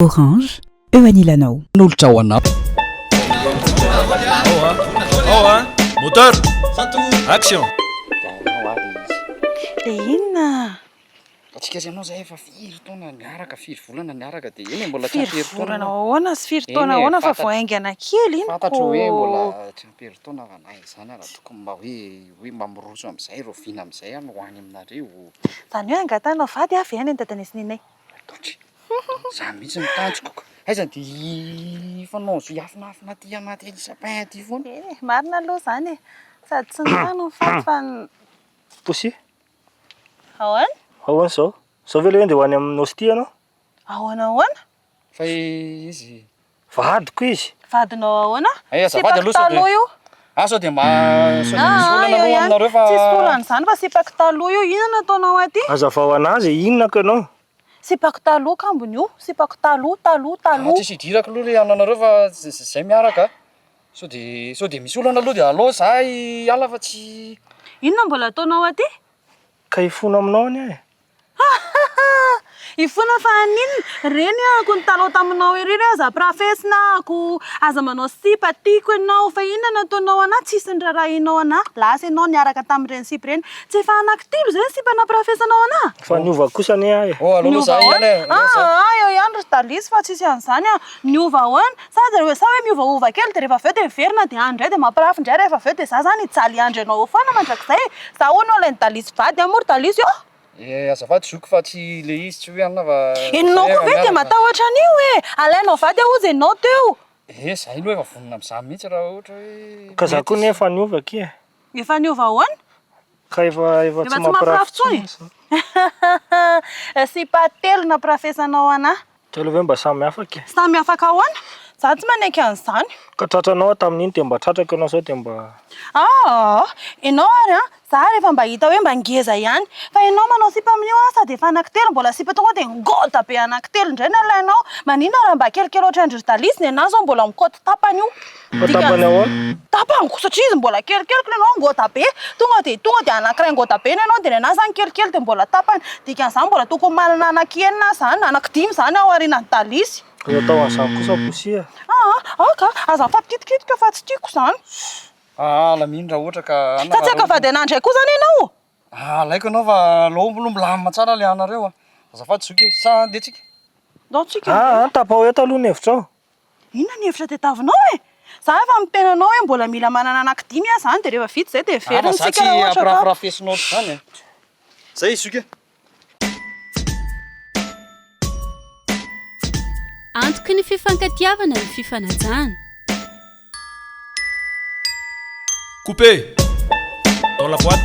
Orange, eo anilanao. Nolotra ho anao. Ao a! Moteur! Action! Dia inona? Antsika sy ianao zay efa firy taona niaraka, firy volana niaraka dia eny e mbola tsy Firy ampy herintaona volana anao. ahoana sy firy Eny taona e, ahoana fa fantatro. vao haingana kely iny Fantatro hoe ko. mbola tsy ampy herintaona fa na izany ara tokony mba hoe hoe mba miroso amin'izay, rahoviana amin'izay aho no ho any aminareo. Izany hoe angatahanao vady aho ve any an'i dadanay sy neninay? Ataotry. Zany mihitsy no tanjoko ka. Aiza dia hifanao zo hiafinafina aty anaty sapin aty foana. Eny e, marina aloha izany e. Sady tsy ny tany no faty fa ny. Poussy. Ahoana? Ahoana izao? Izao ve ilay hoe andeha ho any amin'ny Ostie ianao? Ahoana ahoana? Fa izy. Vadiko izy. Vadinao ahoana? Hay azafady Sipako aloha sao dia. taloha io. Ah sao dia mba sao dia misy Ah, olana eo aloha ihany. aminareo fa. Tsisy olana izany fa sipako taloha io. Inona no ataonao aty? Hazavao anazy e, inona ko ianao? Sipako taloha kambony io. Sipako taloha, taloha, Ah, taloha. tsisy idirako aloha le ananareo fa zay miaraka a. Sao dia sao dia misy olana aloha dia aleo za hiala fa tsy. Inona mbola ataonao aty? Ka hifona aminao anie aho e. Hifona fa haninona? Reny ahako nitalaho taminao ery hoe aza ampirafesina ahako, aza manao sipa, tiako ianao, fa inona no ataonao anah, tsisy nirarahinao anah, lasa ianao niaraka tamin'ireny sipa ireny, tsy efa anaky-telo izay ny sipa nampirafesanao anah? Fa niova kosa anie aho e. Oh aleo aloha za hiala e. Aleo za. Aa eo ihany ry Dalisy fa tsisy an'izany an, niova ahoana? Sa sa hoe miovaova kely dia rehefa avy eo dia miverina dia any indray dia mampirafy indray rehefa avy eo dia za zany hijaly hiandry anao eo foana mandrakizay e! Za hono alain'i Dalisy vady an moa ry Dalisy ô! Eh azafady zoky fa tsy le izy tsy hoe anona fa Enao zay koa ve dia miaraka. matahotra an'io e! Alainao vady aho hozy enao teo! Eh zay aloha efa vonona amin'izany mihitsy raha ohatra hoe Ka za mety koa izy. anie efa niova akia e. Efa niova ahoana? Ka efa efa Efa tsy tsy mampirafy mampirafy intsony? intsony. Sipa telo nampirafesanao anah. Telo ve mba samy afaka e? Samy afaka ahoana? Za tsy manaiky an'izany. Ka tratranao aho tamin'iny dia mba tratrako ianao sao dia mba. Aa! Ianao ary an, za rehefa mba hita hoe mba ngeza ihany. Fa ianao manao sipa amin'io an, sady efa anankitelo mbola sipa tonga dia ngôda be anankitelo indray no alainao. Maninona raha mba kelikely ohatran-dry Dalisy ny anah zao mbola mikaoty tapany io. Fa tapany ahoana? Tapany ko satria izy mbola kelikely ko ianao ngôda be. Tonga dia tonga dia anankiray ngôda be ny anao dia ny anah zany kelikely dia mbola tapany. Dikan'izany mbola tokony manana anaky enina aho zany, anaky dimy zany ao aorianan'i Dalisy. Aza atao an'izany kosa Poussy a. Aa, aoka, aza mifampikitikitika fa tsy tiako izany. Aa lamino raha ohatra ka anona Ka tsy haka vady anah indray koa izany ianao? Aa alaiko ianao fa aleo aloha milamina tsara le anareo a. Azafady zoky e, sa andeha tsika? Ndao tsika Aa andeha. tapaho eto aloha ny hevitrao. Inona ny hevitra tadiavinao e? Za efa miteny anao hoe mbola mila manana anaky dimy aho izany dia rehefa vita izay dia Aa fa heverina za tsika tsy raha ohatra ka. ampirafirafesinao ohatr'izany e. Zay zoky e. Antoky ny fifankatiavana ny fifanajana. Coupé! Dans la boîte.